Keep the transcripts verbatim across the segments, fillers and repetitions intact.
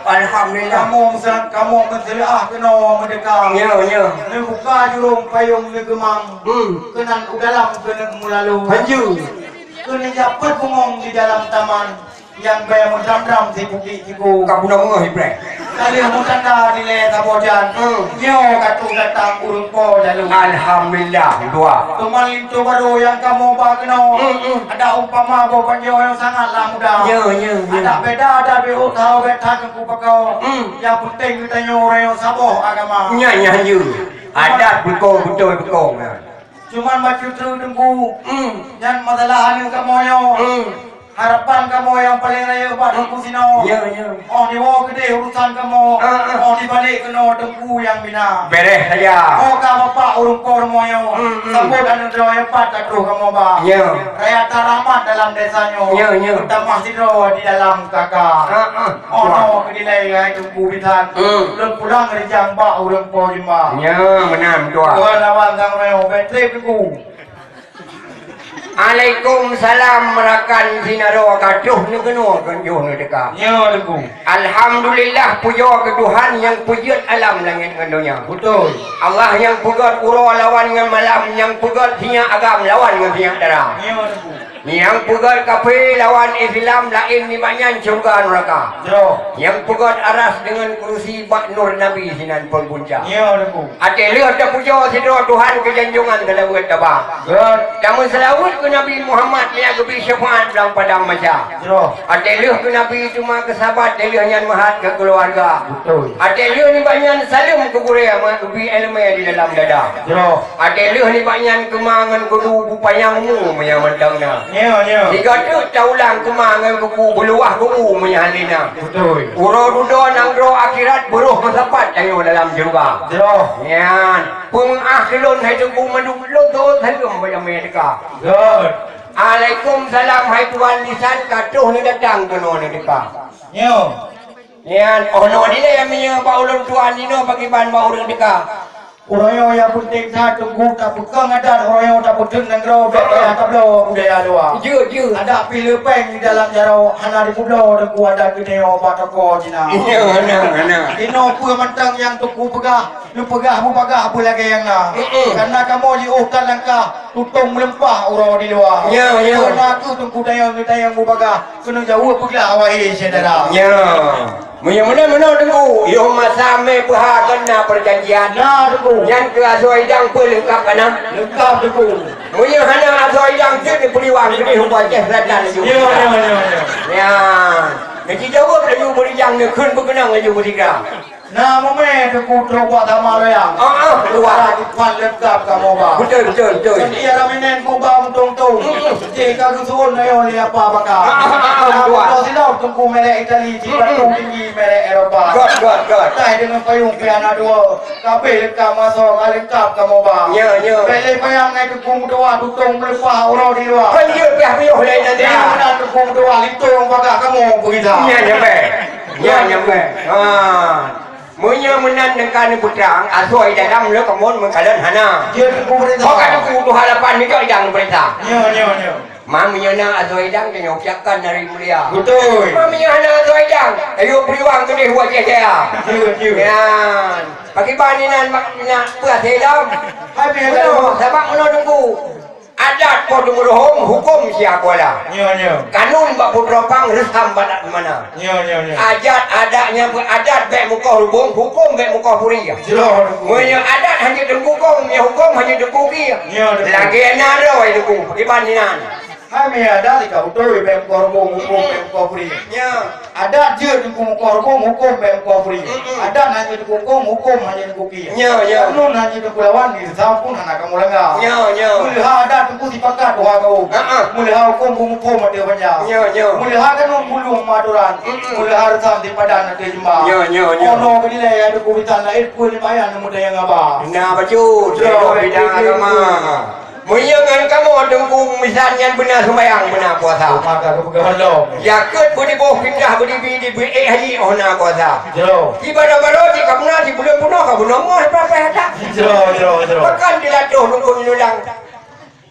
Alhamdulillah. Kamoe meusa-, kamoe meuseuleuah keunoe meudeuka. Ya, ya. Neubuka jurông payông neugeumang. Hmm. Keunan u dalam keuneuk meulalu. Hanjeuet. Keuneuk jak peuet bungöng di dalam taman. Nyang bèe meudram-dram siputik siku. Ka bunoe meungoh, Ibrahim. Ka lheueh meutanda dilèe saboh jan. Hmm. Nyoe ka troh datang ureueng po jalô. Alhamdulillah, dua. Teuma linto barô nyang kamoe ba keunoe. Hmm, hmm. Adak umpama boh panjoe nyang sangat lah muda. Ya, ya, ya. Adak beda, adak beuôt, teuhôi bèk that Teungku pakoe. Hmm. Nyang peunteng geutanyoe ureueng nyang saboh agama. Nyan, nyan, ya. Adat beutôi, beutôi, beutôi. Cuman bacut treuk Teungku. Hmm. Nyan masalah aneuk kamoe nyoe. Hmm. Harapan kamoe nyang paleng rayeuk bak Teungku sinoe. Ya, ya. Oh diwoe keudeh urusan kamoe. Ah, ah. Oh dibalek keunoe Teungku nyang bina. Beres saja. Oh ka bapak ureueng po rumoh nyoe. Hmm, hmm. Sambot aneuk droe nyang pat ka troh kamoe ba. Ya. Raya tarahmat dalam desa nyoe. Ya, ya. Tamah sidroe di dalam kaka. Ah, ah. Oh, no keudilai hai Teungku bisan. Hmm. Ulôn pulang rijang bak ureueng po jimba. Ya, meunan, tuan. Tuan lawan sang rayeuk, bèk trép Teungku. Alaikumsalam, rakan sinaro ka troh neukeunoe kon jih neuteuka. Ya, Teungku. Alhamdulillah, pujoe keu Tuhan nyang peujeuet alam langét ngon donya. Beutôi. Allah nyang peugét uroe lawan ngon malam, nyang peugét sinyak agam lawan ngon sinyak dara. Ya, Teungku. Nyang peugét kafé lawan Islam laén nibak nyan syeuruga nuraka. Jroh. Nyang peugét aras deungon kurusi bak nur Nabi sinan phon punca. Nyoe, Teungku. Até lheueh tapujoe sidroe Tuhan keu janjongan seulaweuet taba. Göt. Tameuseulaweuet keu Nabi Muhammad nyang geubri syafaat lam padang mahsyar. Jroh. Até lheueh keu Nabi teuma keu sahabat, até lheueh nyan meuhat keu keuluwarga. Beutôi. Até lheueh nibak nyan saleuem keu gurèe nyang geubri ileumèe di dalam dada. Jroh. Até lheueh nibak nyan keuma ngon geudu bupanyang mu meunyo mantong na. Nyoe, nyoe. Sigoe teuk taulang keuma ngon buku beuluwah geubu meunyo hana na. Beutôi. Uroe dudoe nanggroe akhirat beurôh meusapat tanyoe dalam syeuruga. Jroh. Nyan, peumeu'ah keu lôn hai Teungku mandum lôn teuôt saleuem bak jamèe teuka. Göt. Alaikumsalam hai tuan bisan ka troh neudatang keunoe neuteuka. Nyoe. Nyan, oh noe dilèe meunyoe bak ulôn tuan inoe pakriban bak ureueng teuka. Uroe nyoe nyang peunteng that Teungku tapeukong adat, uroe nyoe tapeuteun nanggroe bèk payah tabloe budaya luwa. Jeuet, jeuet. Adat pih leupeng di dalam jaroe hana jipeubloe Teungku adat geutanyoe bak toko Cina. Iya, hana, hana. Inoe peue mantong nyang Teungku peugah, neupeugah bubagaih beulagèe nyang na. Mm-mm. Kareuna kamoe jiôh that langkah tutong meuleumpah uroe di luwa. Ya, ya. Kareuna keuh Teungku tanyong, tanyong bubagaih keuneuk jaweueb peugah awai syedara. Ya. Meunyoe meunan meunoe Teungku, yoh masa mé peuha kon na peujanjian. Na, Teungku. Nyan keu asoe idang peue leungkap ka na? Leungkap, Teungku. Meunyoe hana asoe idang, jeuet neupeuriwang keudeh u Aceh Selatan laju. Ya, ya, ya, ya. Ya. Neujijaweueb laju beurijang, neukheun beukeunong laju beusigra. Na mumè Teungku trok bak sama loyang. Ah, ah, keluar. Para dipat leungkap kamoe ba. Beutôi, beutôi, beutôi. Kon iya raminen muba meutong-tong. Hmm. Cit ka geusuon ayoe lé apa baka. Ah, ah, ah, ah, na keluar. Moto silop Teungku merek Itali, cit batu tinggi merek Eropa. Göt, göt, göt. Taih deungon payong pih hana dua. Kabeh leungkap maso ka leungkap kamoe ba. Ya, ya. Bèk lé payang ngai Teungku meutuah tutong meuleupah uroe di luwa. Kan jeuet piah piôh lé nanti. Ya, na Teungku meutuah lintong baka kamoe peugisa. Ya, nyampe. Ya, nyampe. Ha. Meunyoe meunan neuka neupeutrang, asoe dalam le kamoe meukalon hana. Jeuet Teungku peurintah. Ho ka Teungku tuha lapan nijok idang peurintah. Nyo, nyo, nyo. Ma meunyoe na asoe idang, tanyoe ucapkan hari mulia. Beutôi. Ma meunyoe hana asoe idang, tanyoe peuriwang keudeh u Aceh Jaya. Jeuet, jeuet. Nyan. Pakriban inan mak, nak peue asoe idang? Hai, meunoe, sabab meunoe Teungku. Adat po teumeuruhom, huköm siah kuala. Nyo, nyo. Kanun bak putroe pang, reusam bak adat mana. Nyo, nyo, nyo. Adat, adat nyang beuadat bèk mukoh rubông, huköm bèk mukoh puri. Jroh. Meunyoe adat hana teungku kong, meunyoe huköm hana teungku kie. Nyo, teungku. Lagèe na droe teungku, pakriban inan. Hai meuadat ka beutôi bèk mukoh rubông, huköm bèk mukoh puri. Nyo. Adat jeuet teungku mukoh rubông, huköm bèk mukoh puri. Mm-mm. Adat hana teungku kong, huköm hana teungku kie. Nyo, nyo. Kanun hana teungku lawan, reusam pun hana kamoe langga. Nyo, nyo. Meuleuha adat teungku sipakat tuha gaôm. Ha, ha. Meuleuha huköm beumuphom ateueh panja. Nyo, nyo. Meuleuha kanun bulueng meuatoran. Mm-mm. Meuleuha reusam sipadan ateueh jeumba. Nyo, nyo, nyo. Oh noe keudilèe ya teungku bisan laén peue nibak nyan neumudayang haba. Nah, bacut. Nyo, bidang agama. Meunyoe ngon kamoe teungku misan nyan beuna sumbayang, beuna puasa. Maka geupeugah lom. Jakeuet beudiboh, fitrah beudibi, dibeuék haji oh na kuasa. Jroh. Di baro-baro di kamoe na, di buleuen bunoe ka bunoe moh, payah-payah that. Jroh, jroh, jroh. Bahkan di ladoh rukun lulang.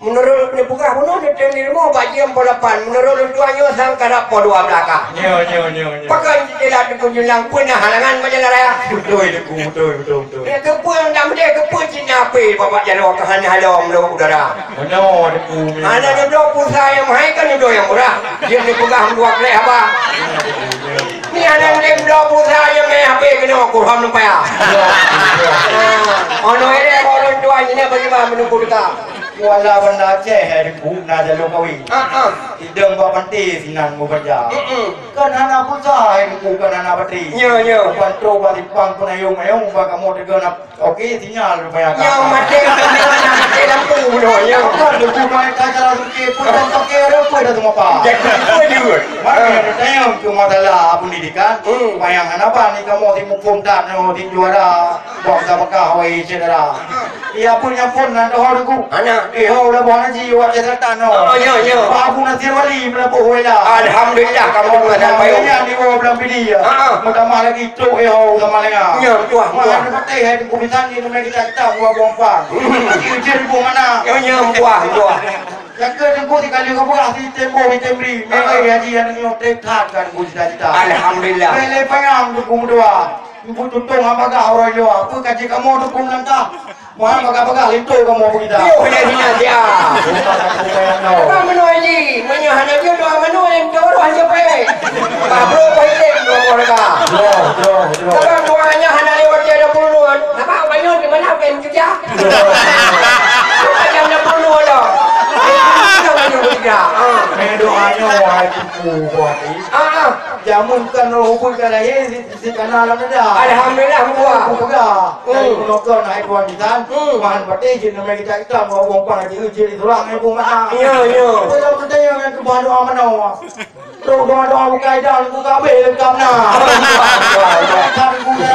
Meunurot neupeugah bunoe neutem di rumoh bak jeuem poh lapan. Meunurot lôn tuan nyoe sang karab poh dua beulakang. Nyo, nyo, nyo, nyo. Pakon jitelat Teungku Julang pun na halangan bak jalan raya. Beutôi, Teungku, beutôi, beutôi, beutôi. Ya, keupeue dak meudeh, keupeue cit na H P bak jaroe ka hana halom lom udara. Meunoe, Teungku, memang. Hana neubloe pulsa nyang mahai, ka neubloe nyang murah. Jeuet neupeugah meutuah krek haba. Ni hana neubloe pulsa nyang mahai H P keunoe, kurhom neupaya. Ono ilée bak ulôn tuan, jinoe bagaimana menunggu dekat. Kuala Banda Aceh, hai Teungku, na jalô kawé. Ah, ah. Idong bak panté sinan mubanja. Mm-mm. Kan hana pulsa, hai Teungku, kan hana batri. Nyo, nyo. Ban trok bak simpang peunayong-ayong, bak kamoe teuga na oke sinyal rupaya. Nyo, maté kamera, maté lampu bunoe, nyo. Kan Teungku, mai ka jalan sempit, pun dah pakai ada apa dah semua, Pak. Jadi, apa je? Mana yang tayang cuma masalah pendidikan. Hmm. Bayang hana ban ni kamoe si muphom that nyoe, si juara. Bak sabakah, wahai syedara. Iya pun nyan phon nan doho Teungku. Hana. Eh, ho, udah buah haji, wak Jakarta, no. Oh, ya, ya. Pak Abu Nasir Wali, meulaboh wela. Alhamdulillah, kamu dengan saya payung. Ini yang dibawa belah pidi, ya. Ha, ha. Meutamah lagi trok, eh, ho, sama dengan. Ya, tuah, tuah. Mana ada pakai, hai, Teungku Bisan, ni, nama kita, kita, buah bompang. Hmm. Ujian, Teungku, mana? Ya, ya, tuah, tuah. Yang ke Teungku, si kali ke buah, si tempo, si temri. Ha, ha. Memang haji yang nyoe, trek that, kan, Teungku, cita-cita. Alhamdulillah. Lele payang, Teungku, meudoa. Ibu tutong hamba gah orang jua. Apa kaji kamu dukung langkah? Muhai bagah-bagah linto kamu apa kita? Piôh dah sinan dia. Bukan aku bayang kau. Apa menua ini? Menua hana dia doa menua yang jauh hanya payah. Bah bro payah dua orang ka. Jauh, jauh, jauh. Sebab doanya hana lewat dia ada puluh. Nampak banyak di mana apa yang kerja? Apa yang ada puluh dah? Apa yang kerja? Ah. Ni doanya wahai cucu buat ni. Ah, ah. Jamun kan roh pun kan lahir. Di kana lam dada. Alhamdulillah, meutuah. Aku peugah. Hmm. Dari penonton hai tuan di sana. Hmm. Mahan patéh jeuet nama kita kita mau bompang aja jeuet di surang ibu mana. Ya, ya. Kita dah percaya dengan kebahan doa mana. Terus doa-doa bukai dah, aku kabeh lengkap nah. Kan guna.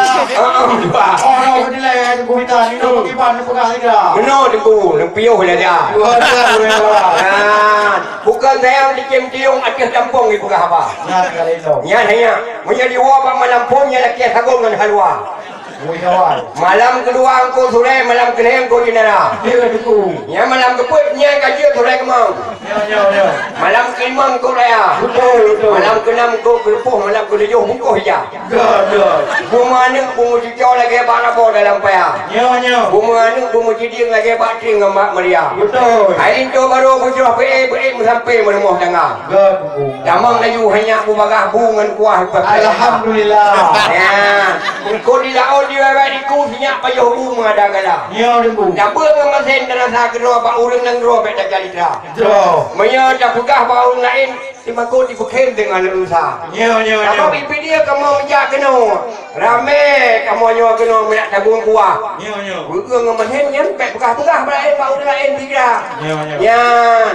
Oh, no, kedelai aku kita ni, no, pakai ban, peugah tiga. Benar, Teungku. Lempiyuh lah dia. Dua belas, dua belas. Nah, bukan saya dicem-cium atas kampung, dia peugah apa? Nah, kalau itu. Nyan hanya. Meunyoe diwoe bak malam phon, nyan lakée sagong ngon halwa. Woi, kawan. Malam keudua Teungku Sulai, malam keulhèe Teungku Jeunara. Ya, Teungku. Nyan malam keupeuet, nyan ka jeuet Sulai Keumang. Ya, ya, ya. Malam keulimong Teungku Raya. Betul, betul. Malam keunam Teungku Geulupoh, malam keutujoh bungkôh ija. Ya, ya. Bumoe aneuk bumoe cucoe lagèe bak laboh dalam paya. Ya, ya. Bumoe aneuk bumoe cidieng lagèe bak trieng ngon bak meuria. Betul. Hai linto barô beujroh beuék-beuék meusampé meurumoh tangga. Gèt, Teungku. Tamong laju hai nyak bubagaih bu ngon kuah leupah. Alhamdulillah. Ya. Eungkôt di laôt di bak diku si nyak pajoh bu meuada gala. Ya, Teungku. Tabeueng ngon masén teurasa keudroe bak ureueng nyang droe bèk tacalitra. Droe. Meunyoe tapeugah bak ureueng laén, simakôt jipeukhem deungon ureueng sa. Ya, ya, ya. Sabab ibi dia kamoe meujak keunoe. Ramé kamoe nyoe keunoe meuyak tabeueng kuah. Ya, ya. Ureueng ngon masén nyan bèk peugah-peugah bak laén, bak ureueng laén pikiran. Ya, ya. Nyan.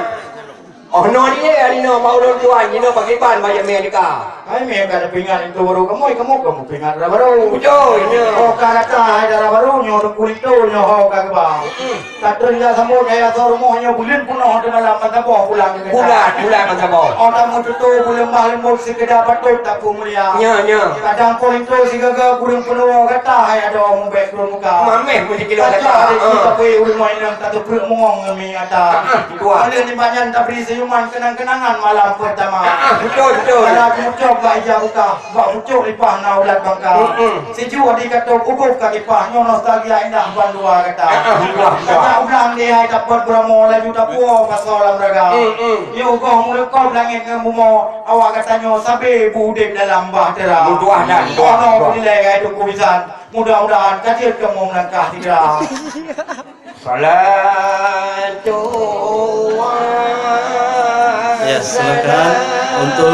Oh, no dia, hari no, bak ulôn tuan, jinoe pakriban bak jamé deka. Hai mé ka tapeuingat linto barô kamoe, kamoe ka mupeuingat dara barô. Beutôi, nyo. Oh, ka gata hai dara barô, nyoe Teungku Linto, nyoe ho ka geuba. Mm-mm. Ka treun jak sambot hai asoe rumoh nyoe buleuen peunoh teumalam ban saboh pulang keu gata. Bulan, bulan ban saboh. Oh, tameututoe buleuen bah leumbot sikeudar patôt tapeumulia. Nyo, nyo. Kadang po linto sigaga kureueng peunoh gata hai adoe mubèk Muka. Mameh pun sikilo gata. Tapi ureueng inong tateupeue mongong ngon mi ata. Ah, ah, betul. Oleh nibak nyan tabri senyuman kenang-kenangan malam pertama. Ah, ah, betul, betul. Dalam mucok bak ija buka, bak pucuk lipah na ulat bangka. Mm-mm. Siju di katong ubuk ka lipah, nyoe nostalgia indah bandua gata. Ah, ah, betul, betul. Gata ulang di hai dapat beuramo laju tapuo pasoe lam raga. Mm-mm. Yôh goh mulukop langét ngon bumoe, awak gata nyoe sabe beudeb dalam bahtera. Betul, dah, betul, betul. Ono peurilai hai Teungku Bisan. Mudah-mudahan ka jeuet kamoe meulangkah tiga. Salatu wa Ya, silakan untuk